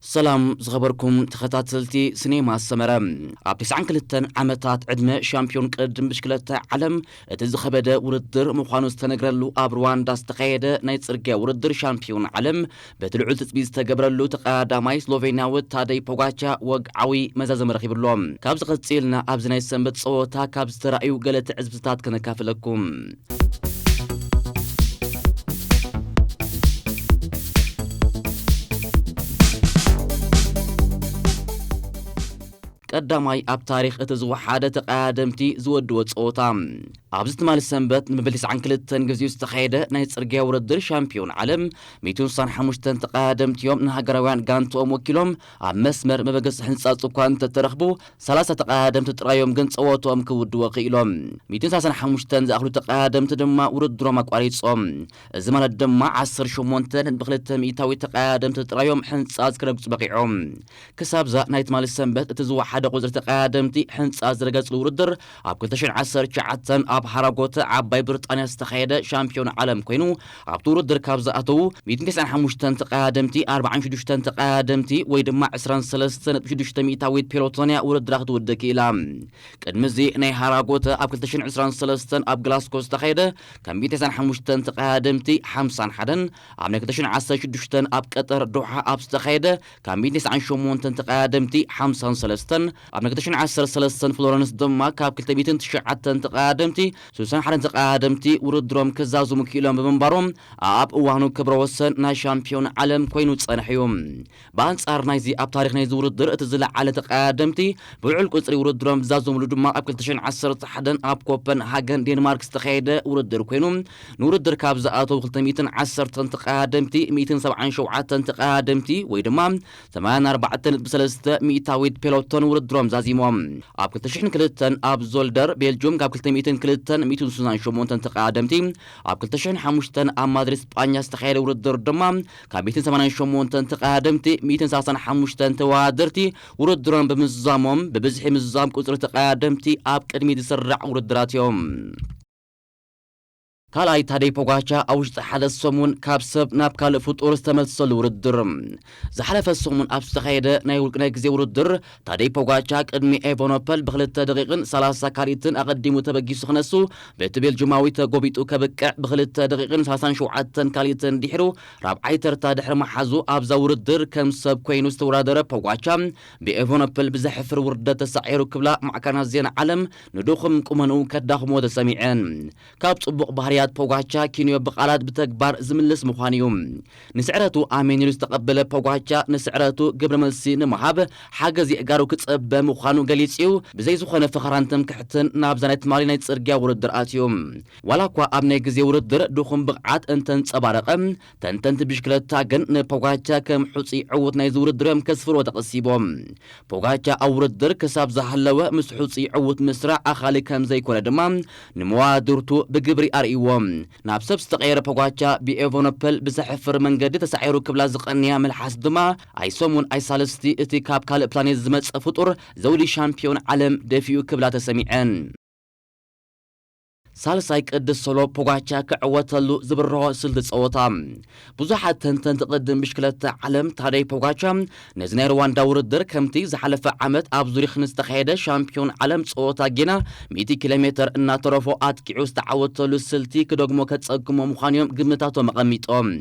ሰላም ዝኸበርኩም ተኸታተልቲ ሲኔማ ሰመረ። ኣብ ተስዓን ክልተን ዓመታት ዕድመ ሻምፒዮን ቅድድም ብሽክለታ ዓለም እቲ ዝኸበደ ውድድር ምዃኑ ዝተነግረሉ ኣብ ሩዋንዳ ዝተኻየደ ናይ ጽርግያ ውድድር ሻምፒዮን ዓለም በቲ ልዑል ትጽቢት ዝተገብረሉ ተቐዳማይ ስሎቬንያዊ ታደይ ፖጋቻ ወግዓዊ መዛዘሚ ረኺብሎ። ካብዚ ቀጺልና ኣብዚ ናይ ሰንበት ጸወታ ካብ ዝተራእዩ ገለ ትዕዝብትታት ከነካፍለኩም። ቀዳማይ ኣብ ታሪኽ እቲ ዝወሓደ ተቐዳደምቲ ዝወድዎ ጸወታ። ኣብዚ ትማሊ ሰንበት ንመበል ተስዓን ክልተን ግዜኡ ዝተኻየደ ናይ ጽርግያ ውድድር ሻምፒዮን ዓለም፣ ሚእትን ስሳን ሓሙሽተን ተቐዳደምቲ እዮም ንሃገራውያን ጋንትኦም ወኪሎም ኣብ መስመር መበገሲ ሕንጻጽ እኳ እንተተረኽቡ፣ ሰላሳ ተቐዳደምቲ ጥራዮም ግን ጸወትኦም ክውድዎ ክኢሎም። ሚእትን ሰላሳን ሓሙሽተን ዝኣኽሉ ተቐዳደምቲ ድማ ውድድሮም ኣቋሪጾም። እዚ ማለት ድማ ዓሰርተ ሸሞንተ ነጥቢ ክልተ ሚእታዊት ተቐዳደምቲ ጥራዮም ሕንጻጽ ክረግጹ በቒዖም። ክሳብዛ ናይ ትማሊ ሰንበት እቲ ዝወሓደ ቁጽሪ ተቐዳደምቲ ሕንጻጽ ዝረገጽሉ ውድድር ኣብ ክልተ ሽሕን ዓሰርተ ትሽዓተን ኣብ ሃራጎተ ዓባይ ብሪጣንያ ዝተኻየደ ሻምፒዮን ዓለም ኮይኑ፣ ኣብቲ ውድድር ካብ ዝኣተዉ ሚእትን ተስዓን ሓሙሽተን ተቐዳደምቲ ኣርባዓን ሽዱሽተን ተቐዳደምቲ ወይ ድማ ዕስራን ሰለስተን ነጥቢ ሽዱሽተ ሚእታዊት ፔሎቶንያ ውድድራ ክትውድእ ክኢላ። ቅድሚ እዚ ናይ ሃራጎተ ኣብ ክልተ ሽሕን ዕስራን ሰለስተን ኣብ ግላስኮ ዝተኻየደ ካብ ሚእትን ተስዓን ሓሙሽተን ተቐዳደምቲ ሓምሳን ሓደን፣ ኣብ ናይ ክልተ ሽሕን ዓሰርተ ሽዱሽተን ኣብ ቀጠር ዶሓ ኣብ ዝተኻየደ ካብ ሚእትን ተስዓን ሸሞንተን ተቐዳደምቲ ሓምሳን ሰለስተን፣ ኣብ ናይ ክልተ ሽሕን ዓሰርተ ሰለስተን ፍሎረንስ ድማ ካብ ክልተ ሚእትን ትሽዓተን ተቐዳደምቲ ስሳን ሓደን ተቐዳደምቲ ውድድሮም ክዛዝሙ ክኢሎም ብምንባሮም ኣብ እዋኑ ክብረ ወሰን ናይ ሻምፒዮን ዓለም ኮይኑ ዝጸንሕ እዩ። ብኣንጻር ናይዚ ኣብ ታሪኽ ናይዚ ውድድር እቲ ዝለዓለ ተቐዳደምቲ ብልዑል ቁጽሪ ውድድሮም ዝዛዘምሉ ድማ ኣብ ክልተ ሽሕን ዓሰርተ ሓደን ኣብ ኮፐንሃገን ዴንማርክ ዝተኻየደ ውድድር ኮይኑ፣ ንውድድር ካብ ዝኣተዉ ክልተ ሚእትን ዓሰርተን ተቐዳደምቲ ሚእትን ሰብዓን ሸውዓተን ተቐዳደምቲ ወይ ድማ ሰማንያን ኣርባዕተን ነጥቢ ሰለስተ ሚእታዊት ፔሎቶን ውድድሮም ዛዚሞም። ኣብ ክልተ ሽሕን ክልተን ኣብ ዞልደር ቤልጁም ካብ ክልተ ሚእትን ክልተን ሚእትን ስሳን ሸሞንተን ተቐዳደምቲ፣ ኣብ ክልተ ሽሕን ሓሙሽተን ኣብ ማድሪድ ስጳኛ ዝተኻየደ ውድድር ድማ ካብ ሚእትን ሰማንያን ሸሞንተን ተቐዳደምቲ ሚእትን ሰላሳን ሓሙሽተን ተወዳደርቲ ውድድሮም ብምዝዛሞም ብብዝሒ ምዝዛም ቁጽሪ ተቐዳደምቲ ኣብ ቅድሚት ዝስራዕ ውድድራት እዮም። ካልኣይ ታደይ ፖጋቻ ኣብ ውሽጢ ሓደ ሰሙን ካብ ሰብ ናብ ካልእ ፍጡር ዝተመልሰሉ ውድድር። ዝሓለፈ ሰሙን ኣብ ዝተኻየደ ናይ ውልቅ ናይ ግዜ ውድድር ታደይ ፖጋቻ ቅድሚ ኤቨኖፐል ብክልተ ደቂቕን ሰላሳ ካልኢትን ኣቐዲሙ ተበጊሱ ክነሱ በቲ ቤልጅማዊ ተጎቢጡ ከብቅዕ ብክልተ ደቂቕን ሰላሳን ሸውዓተን ካልኢትን ድሕሩ ራብዓይ ተርታ ድሕሪ መሓዙ ኣብዛ ውድድር ከም ሰብ ኮይኑ ዝተወዳደረ ፖጋቻ ብኤቨኖፐል ብዘሕፍር ውርደት ተሳዒሩ ክብላ ማዕከናት ዜና ዓለም ንድኹም ቁመንኡ ከዳኽሞ ተሰሚዐን። ካብ ጽቡቕ ባህርያት ፖጋቻ ኪንዮ ብቓላት ብተግባር ዝምልስ ምዃኑ እዩ። ንስዕረቱ ኣሜን ኢሉ ዝተቐበለ ፖጋቻ ንስዕረቱ ግብረ መልሲ ንምሃብ ሓገዝ የእጋሩ ክጸበ ምዃኑ ገሊጹ እዩ። ብዘይ ዝኾነ ፈኸራን ትምክሕትን ናብዛ ናይ ትማሊ ናይ ጽርግያ ውድድር ኣትዩ። ዋላ እኳ ኣብ ናይ ግዜ ውድድር ድኹም ብቕዓት እንተንጸባረቐ፣ ተንተንቲ ብሽክለታ ግን ንፖጋቻ ከም ሑጺ ዕዉት ናይዚ ውድድር እዮም ከስፍርዎ ተቐሲቦም። ፖጋቻ ኣብ ውድድር ክሳብ ዝሃለወ ምስ ሑጺ ዕዉት ምስራዕ ኣኻሊ ከም ዘይኮነ ድማ ንመዋድርቱ ብግብሪ ኣርእይዎም። ናብ ሰብ ዝተቐየረ ፖጋቻ ብኤቨኖፐል ብዘሕፍር መንገዲ ተሳዒሩ ክብላ ዝቐንያ መልሓስ ድማ ኣይሰሙን ኣይሳልስቲ እቲ ካብ ካልእ ፕላኔት ዝመጸ ፍጡር ዘውዲ ሻምፒዮን ዓለም ደፊኡ ክብላ ተሰሚዐን። ሳልሳይ ቅድስ ሶሎ ፖጋቻ ክዕወተሉ ዝብርሆ ስልቲ ጸወታ። ብዙሓት ተንተንቲ ቅድም ብሽክለታ ዓለም ታደይ ፖጋቻ ነዚ ናይ ሩዋንዳ ውድድር ከምቲ ዝሓለፈ ዓመት ኣብ ዙሪክ ንዝተኻየደ ሻምፒዮን ዓለም ጸወታ ጌና ሚእቲ ኪሎ ሜተር እናተረፎ ኣጥቂዑ ዝተዓወተሉ ስልቲ ክደግሞ ከጸግሞ ምዃኑ እዮም ግምታቶም ኣቐሚጦም።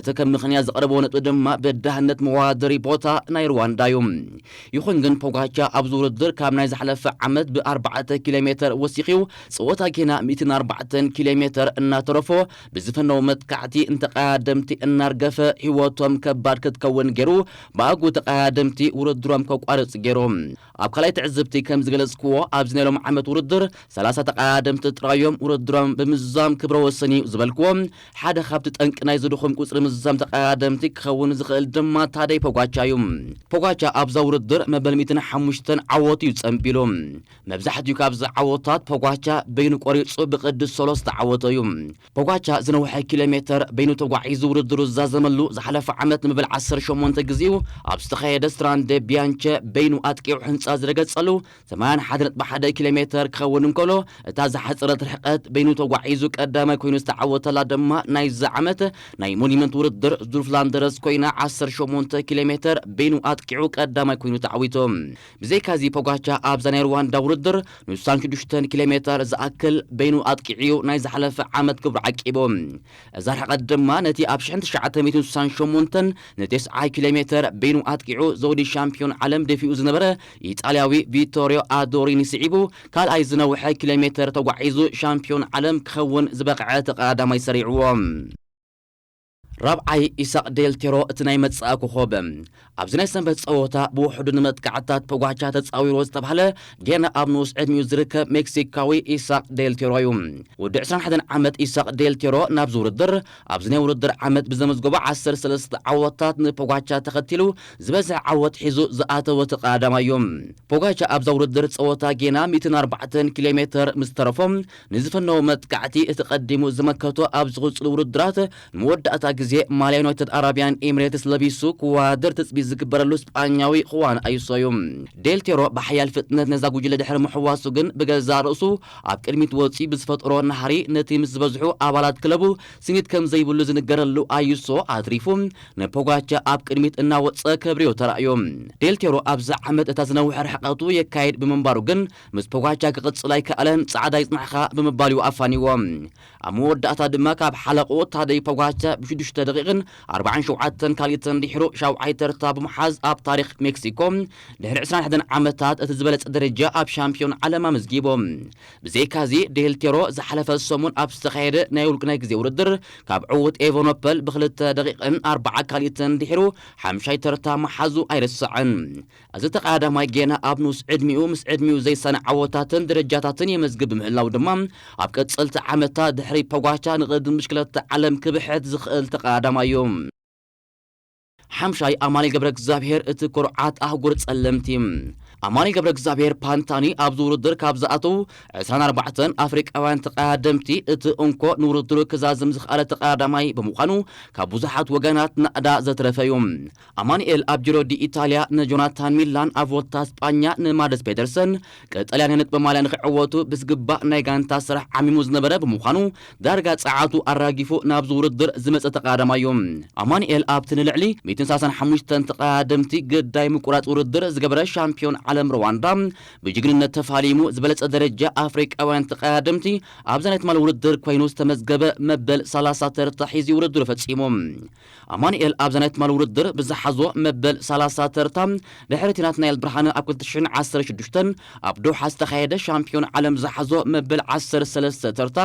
እቲ ከም ምኽንያት ዝቐረበ ነጥቢ ድማ በዳህነት መዋደሪ ቦታ ናይ ሩዋንዳ እዩ። ይኹን ግን ፖጋቻ ኣብዚ ውድድር ካብ ናይ ዝሓለፈ ዓመት ብ ኣርባዕተ ኪሎ ሜተር ወሲኽዩ ጸወታ ጌና ሚእትን ኣርባዕተን ኪሎ ሜተር እናተረፎ ብዝፈነው መጥቃዕቲ ንተቐዳደምቲ እናርገፈ ህይወቶም ከባድ ክትከውን ገይሩ ብኣግኡ ተቐዳደምቲ ውድድሮም ከቋርጽ ገይሩ። ኣብ ካልኣይ ትዕዝብቲ ከም ዝገለጽክዎ ኣብዚ ናይ ሎም ዓመት ውድድር ሰላሳ ተቐዳደምቲ ጥራዮም ውድድሮም ብምዝዛም ክብረ ወሰን እዩ ዝበልክዎ ሓደ ካብቲ ጠንቂ ናይ ዝድኹም ቁጽሪ ምዝዛም ተቐዳደምቲ ክኸውን ዝኽእል ድማ ታደይ ፖጋቻ እዩ። ፖጋቻ ኣብዛ ውድድር መበል ሚእትን ሓሙሽተን ዓወቱ እዩ ጸንቢሉ። መብዛሕትኡ ካብዚ ዓወታት ፖጋቻ በይኑ ቆሪጹ ብቕድስ ሶሎ ዝተዓወተ እዩ። ፖጋቻ ዝነውሐ ኪሎ ሜተር በይኑ ተጓዒዙ ውድድሩ ዝዛዘመሉ ዝሓለፈ ዓመት ንመበል ዓሰርተ ሸሞንተ ግዜኡ ኣብ ዝተኻየደ ስትራንደ ቢያንቸ በይኑ ኣጥቂዑ ህንጻ ዝረገጸሉ ሰማንያን ሓደ ነጥቢ ሓደ ኪሎ ሜተር ክኸውን እንከሎ፣ እታ ዝሓጸረት ርሕቀት በይኑ ተጓዒዙ ቀዳማይ ኮይኑ ዝተዓወተላ ድማ ናይዚ ዓመት ናይ ሞኒመንት ውድድር ዙልፍ ላንደረስ ኮይና ዓሰርተ ሸሞንተ ኪሎ ሜተር በይኑ ኣጥቂዑ ቀዳማይ ኮይኑ ተዓዊቱ። ብዘይካዚ ፖጋቻ ኣብዛ ናይ ሩዋንዳ ውድድር ንሳን ሽዱሽተን ኪሎ ሜተር ዝኣክል በይኑ ኣጥቂዑ ናይ ዝሓለፈ ዓመት ክብሩ ዓቂቡ። እዛ ርሕቀት ድማ ነቲ ኣብ ሽሕን ትሽዓተ ሚእትን ስሳን ሸሞንተን ንተስዓይ ኪሎ ሜተር በይኑ ኣጥቂዑ ዘውዲ ሻምፒዮን ዓለም ደፊኡ ዝነበረ ኢጣልያዊ ቪቶሪዮ ኣዶሪኒ ስዒቡ ካልኣይ ዝነውሐ ኪሎ ሜተር ተጓዒዙ ሻምፒዮን ዓለም ክኸውን ዝበቕዐ ተቐዳማይ ሰሪዕዎ። ራብዓይ ኢሳቕ ዴል ቴሮ እቲ ናይ መጻኢ ኮኾብ። ኣብዚ ናይ ሰንበት ጸወታ ብውሕዱ ንመጥቃዕትታት ፖጋቻ ተጻዊርዎ ዝተባህለ ጌና ኣብ ንኡስ ዕድሚኡ ዝርከብ ሜክሲካዊ ኢሳቕ ዴል ቴሮ እዩ። ወዲ ዕስራን ሓደን ዓመት ኢሳቕ ዴል ቴሮ ናብዚ ውድድር ኣብዚ ናይ ውድድር ዓመት ብዘመዝገቦ ዓሰርተ ሰለስተ ዓወታት ንፖጋቻ ተኸቲሉ ዝበዝሕ ዓወት ሒዙ ዝኣተወ እቲ ቀዳማይ እዩ። ፖጋቻ ኣብዛ ውድድር ጸወታ ጌና ሚእትን ኣርባዕተን ኪሎ ሜተር ምስ ተረፎ ንዝፈነዎ መጥቃዕቲ እቲ ቀዲሙ ዝመከቶ ኣብ ዝቕጽሉ ውድድራት ንመወዳእታ ግዜ ማልያ ዩናይትድ ኣረብያን ኤሚሬትስ ለቢሱ ክወዳደር ትጽቢት ዝግበረሉ ስጳኛዊ ኹዋን ኣዩሶ እዩ። ዴልቴሮ ብሓያል ፍጥነት ነዛ ጉጅለ ድሕሪ ምሕዋሱ ግን ብገዛእ ርእሱ ኣብ ቅድሚት ወጺኡ ብዝፈጠሮ ናህሪ ነቲ ምስ ዝበዝሑ ኣባላት ክለቡ ስኒት ከም ዘይብሉ ዝንገረሉ ኣዩሶ ኣትሪፉ ንፖጋቻ ኣብ ቅድሚት እናወጸ ከብርዮ ተራእዮ። ዴልቴሮ ኣብዚ ዓመት እታ ዝነውሐ ርሕቀቱ የካይድ ብምንባሩ ግን ምስ ፖጋቻ ክቕጽል ኣይከኣለን፣ ጻዕዳ ይጽናሕኻ ብምባል እዩ ኣፋንይዎ። ኣብ መወዳእታ ድማ ካብ ሓለቕኡ ታደይ ፖጋቻ ብሽዱሽተ ደቂቕን ኣርባዓን ሸውዓተን ካልኢትን ድሕሩ ሻውዓይ ተርታ ብምሓዝ ኣብ ታሪኽ ሜክሲኮ ድሕሪ ዕስራን ሓደን ዓመታት እቲ ዝበለጸ ደረጃ ኣብ ሻምፒዮን ዓለም ኣመዝጊቡ። ብዘይካዚ ዴልቴሮ ዝሓለፈ ሰሙን ኣብ ዝተኻየደ ናይ ውልቂ ናይ ግዜ ውድድር ካብ ዕዉት ኤቨኖፐል ብክልተ ደቂቕን ኣርባዓ ካልኢትን ድሕሩ ሓምሻይ ተርታ ምሓዙ ኣይርስዕን። እዚ ተቐዳማይ ጌና ኣብ ንኡስ ዕድሚኡ ምስ ዕድሚኡ ዘይሳነ ዓወታትን ደረጃታትን የመዝግብ ብምህላው ድማ ኣብ ቀጸልቲ ዓመታት ድሕሪ ፖጋቻ ንቕድድም ብሽክለታ ዓለም ክብሕት ዝኽእል ተቐዳዳማይ እዩ። ሓምሻይ ኣማኑኤል ገብረ እግዚኣብሔር እቲ ኩርዓት ኣህጉር ጸለምቲ። ኣማኑኤል ገብረ እግዚኣብሔር ፓንታኒ ኣብዚ ውድድር ካብ ዝኣተዉ ዕስራን ኣርባዕተን ኣፍሪቃውያን ተቐዳደምቲ እቲ እንኮ ንውድድሩ ክዛዝም ዝኸኣለ ተቐዳዳማይ ብምዃኑ ካብ ብዙሓት ወገናት ናእዳ ዘትረፈ እዩ። ኣማኑኤል ኣብ ጂሮ ዲ ኢታልያ ንጆናታን ሚላን ኣብ ቮልታ ስጳኛ ንማደስ ፔደርሰን ቀጠልያን ነጥቢ ማልያ ንክዕወቱ ብዝግባእ ናይ ጋንታ ስራሕ ዓሚሙ ዝነበረ ብምዃኑ ዳርጋ ጸዓቱ ኣራጊፉ ናብዚ ውድድር ዝመጸ ተቐዳዳማይ እዩ። ኣማኑኤል ኣብቲ ንልዕሊ ሚእትን ሰላሳን ሓሙሽተን ተቐዳደምቲ ግዳይ ምቁራጽ ውድድር ዝገበረ ሻምፒዮን ዓለም ሩዋንዳ ብጅግንነት ተፋሊሙ ዝበለጸ ደረጃ ኣፍሪቃውያን ተቐዳደምቲ ኣብዛ ናይ ትማሊ ውድድር ኮይኑ ዝተመዝገበ መበል ሰላሳ ተርታ ሒዙ ውድድሩ ፈጺሙ። ኣማኑኤል ኣብዛ ናይ ትማሊ ውድድር ብዝሓዞ መበል ሰላሳ ተርታ ድሕሪ እቲ ናትናኤል ብርሃነ ኣብ ክልተ ሽሕን ዓሰርተ ሽዱሽተን ኣብ ዶሓ ዝተኻየደ ሻምፒዮን ዓለም ዝሓዞ መበል ዓሰርተ ሰለስተ ተርታ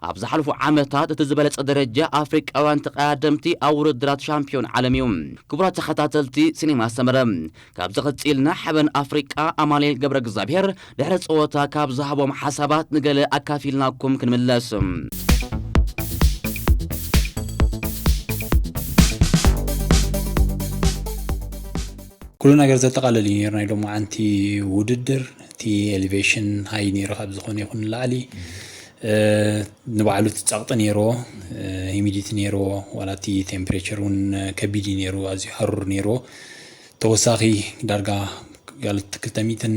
ኣብ ዝሓለፉ ዓመታት እቲ ዝበለጸ ደረጃ ኣፍሪቃውያን ተቐዳደምቲ ኣብ ውድድራት ሻምፒዮን ዓለም እዩ። ክቡራት ተኸታተልቲ ሲኔማ ሰመረ፣ ካብዚ ቀጺልና ሓበን ኣፍሪቃ ኣማኑኤል ገብረ እግዚኣብሔር ድሕሪ ጸወታ ካብ ዝሃቦም ሓሳባት ንገለ ኣካፊልናኩም ክንምለስ። ኩሉ ነገር ዘጠቓለል እዩ ነይሩ ናይ ሎማዓንቲ ውድድር። እቲ ኤሌቬሽን ሃይ ነይሩ ካብ ዝኾነ ይኹን ንላዕሊ፣ እ፣ ንባዕሉ እቲ ጸቕጢ ነይርዎ፣ እ፣ ሂሚዲቲ ነይርዎ፣ ዋላ እቲ ቴምፕሬቸር እውን ከቢድ እዩ ነይሩ፣ ኣዝዩ ሃሩር ነይርዎ። ተወሳኺ ዳርጋ ጋልት ክልተ ሚእትን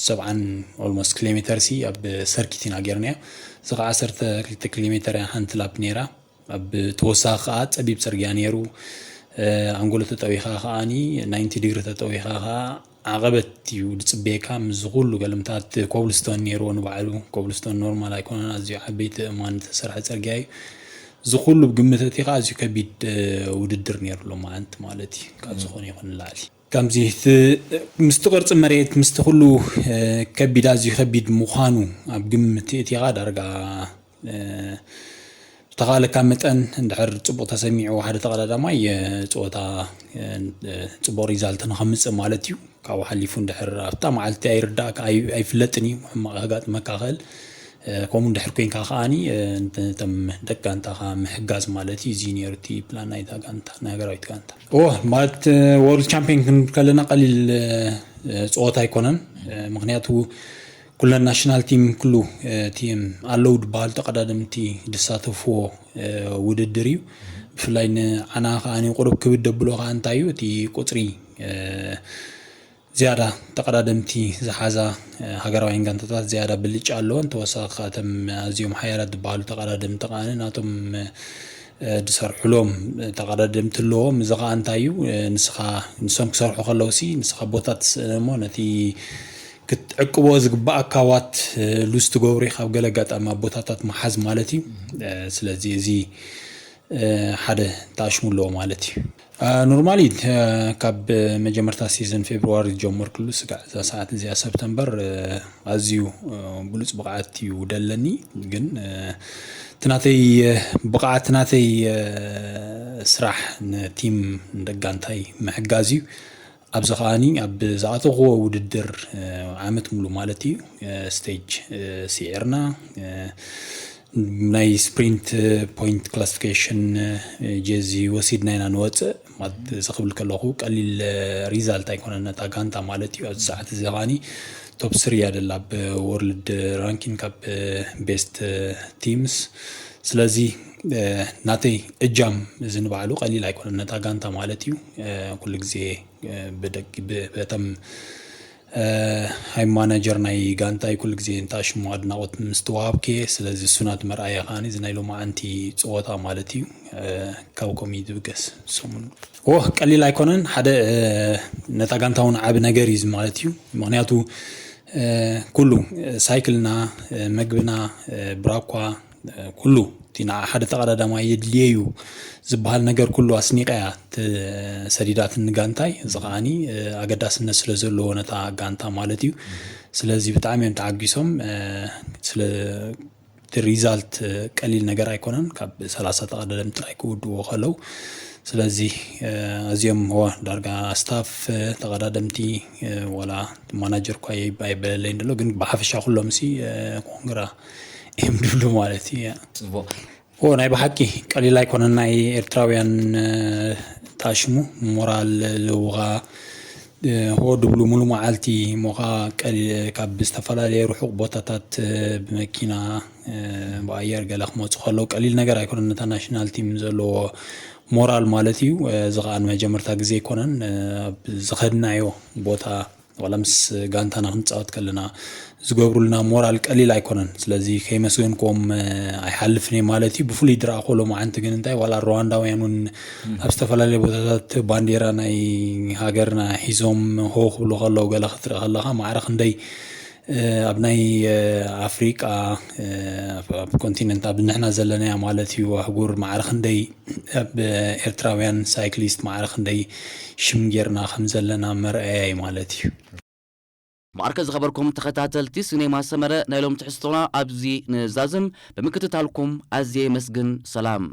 ሰብዓን ኦልሞስት ኪሎ ሜተር ሲ ኣብ ሰርኪት ኢና ጌርናዮ። እዚ ኸዓ ዓሰርተ ክልተ ኪሎ ሜተር እያ ሓንቲ ላፕ ነይራ። ኣብ ተወሳኺ ኸዓ ጸቢብ ጽርግያ ነይሩ። እ፣ ኣንጎሎ ተጠዊኻ ኸዓኒ ናይንቲ ዲግሪ ተጠዊኻ ኸዓ ዓቐበት እዩ ዝጽበየካ። ምስዚ ኩሉ ገልምታት ኮብልስቶን ነይርዎ ንባዕሉ። ኮብልስቶን ኖርማል ኣይኮነን፣ ኣዝዩ ዓበይቲ እማን ዝተሰርሐ ጽርግያ እዩ። እዚ ኩሉ ብግምት ኣእቲኻ ኣዝዩ ከቢድ፣ እ፣ ውድድር ነይሩ ሎማዓንቲ ማለት እዩ። ካብ ዝኾነ ይኹን ንላዕሊ። ከምዚ እቲ፣ ምስቲ ቅርጺ መሬት፣ ምስቲ ኩሉ፣ እ፣ ከቢድ፣ ኣዝዩ ከቢድ ምዃኑ ኣብ ግምት ኣእቲኻ ዳርጋ፣ እ፣ ብተኻእለካ መጠን እንድሕር ጽቡቕ ተሰሚዕዎ ሓደ ተቐዳዳማይ፣ እ፣ ጸወታ፣ እ፣ ጽቡቕ ሪዛልት ንኸምጽእ ማለት እዩ። ካብኡ ሓሊፉ እንድሕር ኣብታ መዓልቲ ኣይርዳእካ፣ ኣይ-፣ ኣይፍለጥን እዩ፣ ሕማቕ ከጋጥመካ ይኽእል። እ፣ ከምኡ እንድሕር ኮይንካ ከዓኒ፣ እ፣ ነቶም ደቂ ጋንታኻ ምሕጋዝ ማለት እዩ። እዚ ነይሩ እቲ ፕላን ናይታ ጋንታ፣ ናይ ሃገራዊት ጋንታ። ኦ፣ ማለት፣ እ፣ ወርልድ ቻምፒዮን ክንብል ከለና ቀሊል፣ እ፣ ጸወታ ኣይኮነን። እ፣ ምኽንያቱ ኩለን ናሽናል ቲም፣ ኩሉ እቲ ኣለዉ ዝበሃሉ ተቐዳደምቲ ዝሳተፍዎ ውድድር እዩ። ብፍላይ ንዓና ከዓ ቁሩብ ክብድ ዘብሎ ከዓ እንታይ እዩ፣ እቲ ቁፅሪ ዝያዳ ተቐዳደምቲ ዝሓዛ ሃገራውያን ጋንታታት ዝያዳ ብልጫ ኣለወን። ተወሳኺ ከዓ እቶም ኣዝዮም ሓያላት ዝበሃሉ ተቐዳደምቲ ከዓ ናቶም ዝሰርሕሎም ተቐዳደምቲ ኣለዎም። እዚ ከዓ እንታይ እዩ፣ ንስኻ፣ ንሶም ክሰርሑ ከለውሲ ንስኻ ቦታ ትስእን እሞ ነቲ ክትዕቅቦ ዝግባእ ኣካዋት ሉዝ ትገብሩ ኢኻ፣ ኣብ ገለ ኣጋጣሚ ኣብ ቦታታት ምሓዝ ማለት እዩ። ስለዚ እዚ ሓደ ተኣሽሙ ኣለዎ ማለት እዩ። ኖርማሊ ካብ መጀመርታ ሲዝን ፌብርዋሪ ዝጀመርኩሉ ስጋዕ እዛ ሰዓት እዚኣ ሰብተምበር ኣዝዩ ብሉፅ ብቕዓት እዩ ደለኒ። ግን እቲ ናተይ ብቕዓት፣ ናተይ ስራሕ ንቲም ንደጋንታይ ምሕጋዝ እዩ። ኣብዚ ከዓኒ ኣብ ዝኣተኽዎ ውድድር ዓመት ሙሉ ማለት እዩ ስቴጅ ስዒርና ናይ ስፕሪንት ፖይንት ክላሲፊኬሽን ጀዚ ወሲድና ኢና ንወፅእ። ማለት እዚ ክብል ከለኹ ቀሊል ሪዛልት ኣይኮነን ነታ ጋንታ ማለት እዩ። ኣብዚ ሰዓት እዚ ከዓኒ ቶፕ ስሪ እያ ደላ ኣብ ወርልድ ራንኪን ካብ ቤስት ቲምስ። ስለዚ ናተይ እጃም እዚ ንባዕሉ ቀሊል ኣይኮነን ነታ ጋንታ ማለት እዩ። ኩሉ ግዜ ብደቂ በተም ሃይ ማናጀር ናይ ጋንታይ ኩሉ ግዜ እንታ ሽሙ ኣድናቆት ምስትዋሃብክየ። ስለዚ እሱ ናቲ መርኣያ ከዓኒ እዚ ናይ ሎማዓንቲ ፀወታ ማለት እዩ። ካብ ኮሚ ዝብገስ ሰሙን ዎ ቀሊል ኣይኮነን። ሓደ ነታ ጋንታ እውን ዓቢ ነገር እዩ ማለት እዩ። ምክንያቱ ኩሉ ሳይክልና፣ መግብና፣ ብራኳ፣ ኩሉ እቲ ንሓደ ተቐዳዳማይ የድልየ እዩ ዝበሃል ነገር ኩሉ ኣስኒቐ እያ ሰዲዳትኒ ጋንታይ። እዚ ከዓኒ ኣገዳስነት ስለ ዘለዎ ነታ ጋንታ ማለት እዩ። ስለዚ ብጣዕሚ እዮም ተዓጊሶም። ስለ እቲ ሪዛልት ቀሊል ነገር ኣይኮነን፣ ካብ ሰላሳ ተቐዳደምቲ ጥራይ ክውድዎ ከለው። ስለዚ ኣዝዮም ዋ ዳርጋ ስታፍ፣ ተቐዳደምቲ፣ ዋላ ማናጀር እኳ ኣይበለለይን ደሎ፣ ግን ብሓፈሻ ኩሎም ሲ ኮንግራ እዮም ድብሉ ማለት እዩ። ፅቡቅ። ኦ ናይ ብሓቂ ቀሊል ኣይኮነን። ናይ ኤርትራውያን ታሽሙ ሞራል ልውኻ ሆ ድብሉ ሙሉ መዓልቲ ሞኻ ቀሊ ካብ ዝተፈላለየ ርሑቕ ቦታታት ብመኪና ብኣየር ገለ ክመፁ ከለዉ ቀሊል ነገር ኣይኮነን። ነታ ናሽናል ቲም ዘለዎ ሞራል ማለት እዩ። እዚ ከዓ ንመጀመርታ ግዜ ኣይኮነን። ኣብ ዝኸድናዮ ቦታ ዋላ ምስ ጋንታና ክንፃወት ከለና ዝገብሩልና ሞራል ቀሊል ኣይኮነን። ስለዚ ከይመስገንክዎም ኣይሓልፍን እየ ማለት እዩ። ብፍሉይ ድረኣኹ ሎማዓንቲ ግን እንታይ ዋላ ሩዋንዳውያን እውን ኣብ ዝተፈላለየ ቦታታት ባንዴራ ናይ ሃገርና ሒዞም ሆ ክብሉ ከለዉ ገለ ክትርኢ ከለኻ ማዕረ ክንደይ ኣብ ናይ ኣፍሪቃ ኣብ ኮንቲነንት ኣብ ንሕና ዘለናያ ማለት እዩ ኣህጉር ማዕረ ክንደይ ኣብ ኤርትራውያን ሳይክሊስት ማዕረ ክንደይ ሽም ጌርና ከም ዘለና መርኣያ እዩ ማለት እዩ። ማዕርከ ዝኸበርኩም ተኸታተልቲ ሲኔማ ሰመረ ናይ ሎም ትሕዝቶና ኣብዚ ንዛዝም ብምክትታልኩም ኣዝየ የመስግን። ሰላም።